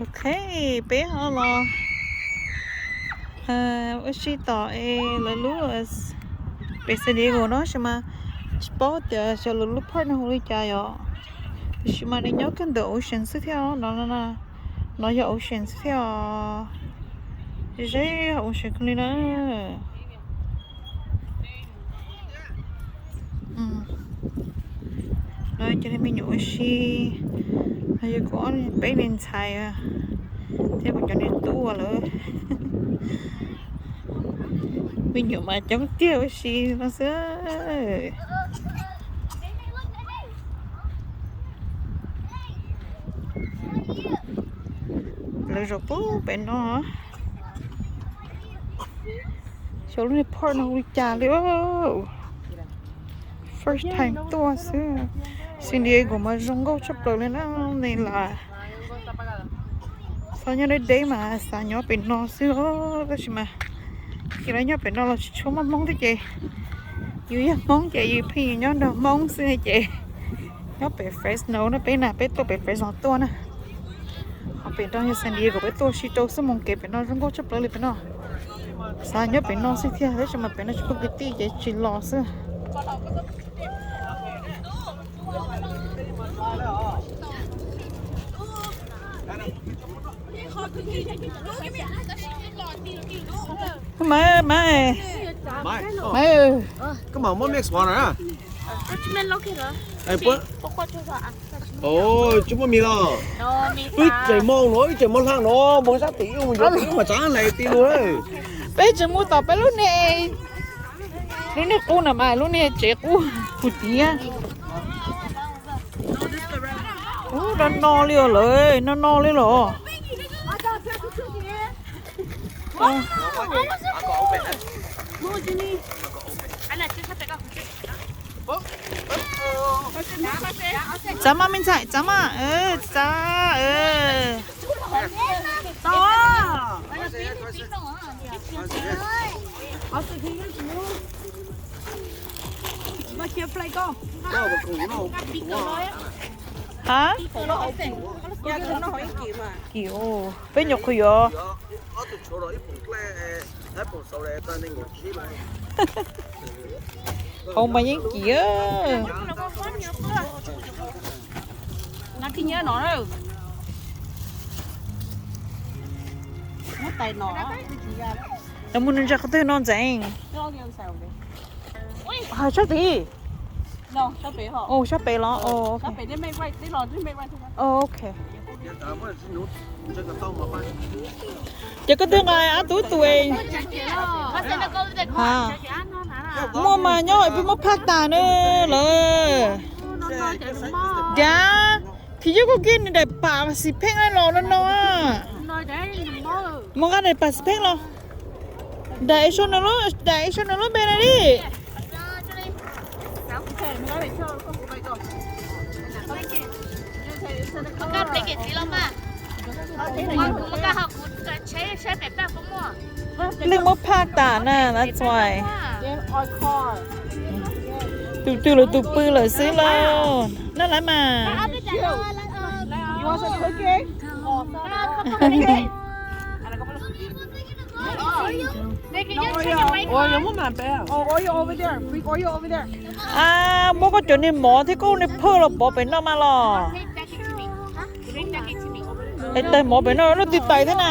Ok, peb ho los ua si tom es lawv lub pem San Diego no tab sis mas tsis paub tias xyov lawv lub park no hu li cas yom. Tiam sis mas nws nyob kawg ntawm ocean xwb thiab os. No, no yog ocean xwb thiab os. Ze ze ocean kawg li na. No cov me nyuam ua si, no yog kuv ob peb niag ntxhais thiab kuv cov niag tub lawm. Me nyuam mas coob tiag ua si no xwb. Lawv zaum pub pem no. Xyov lub niag park no hu li cas li. First time tuaj xwb. San Diego mas zoo nkauj tshaj plaws li na. Nej lam xav nyob deb deb mas xav nyob pem no xwb os. Tab sis mas yus los nyob pem no los tsis tshua muaj Hmoob thiab ces yus yog Hmoob ces yus pheej yuav nyob nrog Hmoob xwb ces nyob pem Fresno na, peb na peb tuaj pem Fresno tuaj na. Ho pem no yog San Diego, peb tuaj si rau xab moos kev pem no zoo nkauj tshaj plaws li pem no. Xav nyob pem no xwb thiab tab sis mas pem no tsis muaj kwv tij ces tsis los xwb. Maiv, maiv, maiv. Tsis muaj mis los? Wb tseem moog no, wb tseem moog hla no, moog sab tim ub mus nrad tim ub mas tsav lais ti lug. Peb tseem mus tom peb lub niag, lub niag qub na mas lub niag tsev qub puag tim. Ub, no no li os lawm, no no li los. Txav mas me ntxhais, txav mas, txav. Ha? Kim, peb nyuam qhuav yuav. Hauv mas yeej kim. Lawv mus ntsia qhov twg no ntxeev? Sab tid. Sab pem los? Ok. Ces koj twb nqa ob tug tus. Muaj mas nyob peb muab phaj tas na lawm. Diav, thim yub koj kiag nws daim pam xis pheej los no no. Muaj nqa daim pam xis pheej los. Daim sau nws lub, daim sau nws lub npe na li. Leej muab phaj tas na, that's why. Tus twg los tus pw lawm xwb lauj. Noj lawm mas. Muab koj cov niag mov thiab koj niag phawj los pov pem no mas los. Es tais mov pem no lub twg tais thiab na.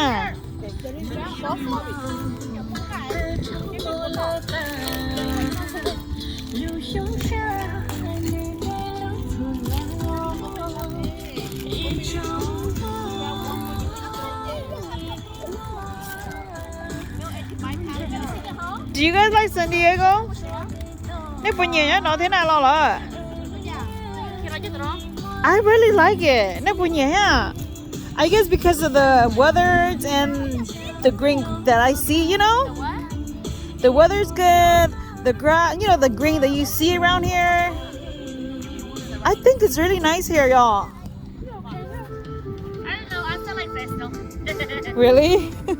Do you guys like San Diego? Nej puas nyiam nyob no thiab na los lawm? I really like it. Nej puas nyiam thiab? I guess because of the weather and the green that I see, you know? The weather's good. The grass, you know, the green that you see around here. I think it's really nice here, y'all. I don't know, I feel like Fresno. Really? Yeah.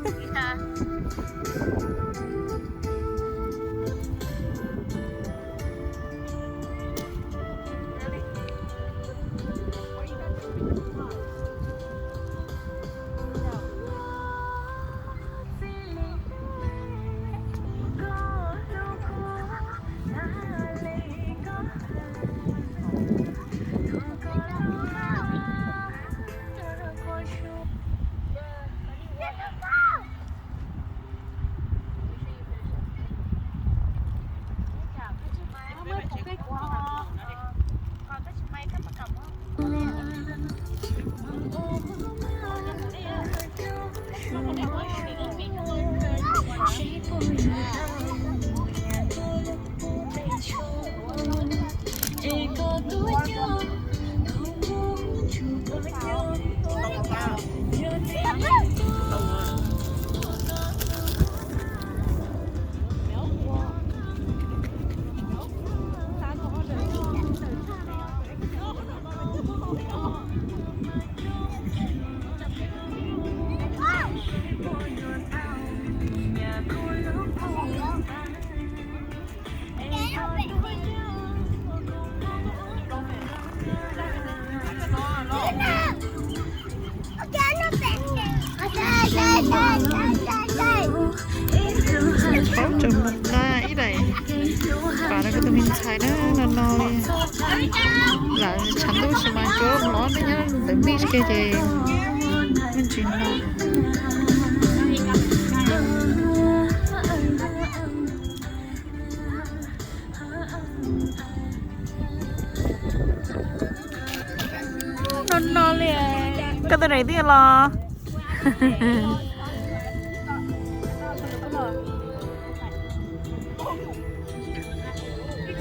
Tseem mus nqa ib daim pam rau kuv tus me ntxhais na, no no li. Lam tshav ntuj sis mas cua loj nyob ntawm mij kiag ces me ntsis no. No no li. Koj tus daim twg los?